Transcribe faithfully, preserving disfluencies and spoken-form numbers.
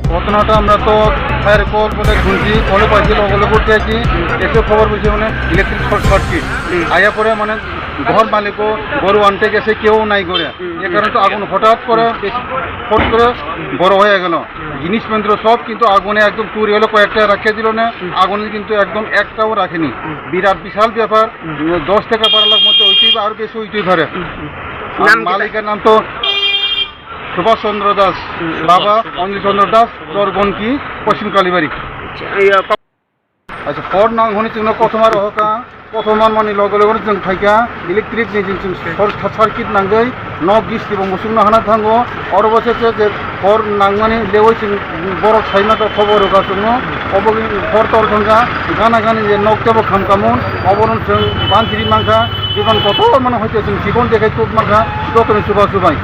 ঘটনাটা আমরা তো ফায়ার কল বলে শুনছি, কলে পাইছি, লগে লগে উঠে আছি, এসে খবর বুঝি মানে ইলেকট্রিক শর্ট সার্কিট। হুম। আয়া পরে মানে ঘর মালিকও গরু আনতে গেছে, কেউ নাই ঘরে। হুম, এ হুম। কারণে তো আগুন হঠাৎ করে বেশি ফট করে বড় হয়ে গেল। হুম। জিনিসপত্র সব কিন্তু আগুনে একদম পুড়ে হলো, কয়েকটা রাখে দিল না, হুম। আগুনে কিন্তু একদম একটাও রাখেনি। হুম। বিরাট বিশাল ব্যাপার, হুম। দশ থেকে বারো লাখ মধ্যে হইতেই বা আরো বেশি হইতেই পারে। হুম, হুম। আর নাম কি তার? মালিকের নাম তো সুভাষ চন্দ্র দাস, হুম, বাবা সুভাষ চন্দ্র। অনিল চন্দ্র দাস, চরগণকি, পশ্চিম কালীবাড়ি। আচ্ছা, এই, আহ, ক- Acha, hor nang hwnwi chwngno kothoma rohorkha, kothoma manmani loge loge chwng phaikha, electric ni chwng, chwng short circuit nangwi nok gisti bo muchungno hana thango, oro bo se se je hor nangmani leui chwng borok saimano khobor rwkha chwngno, obo hor tor thangkha, gana gani je nok tebo khamkha mun, obono chwng bantiri mankha, jibon kotor mano hoite chwng jibon dekhai tuk mankha, jotono chuba chubai.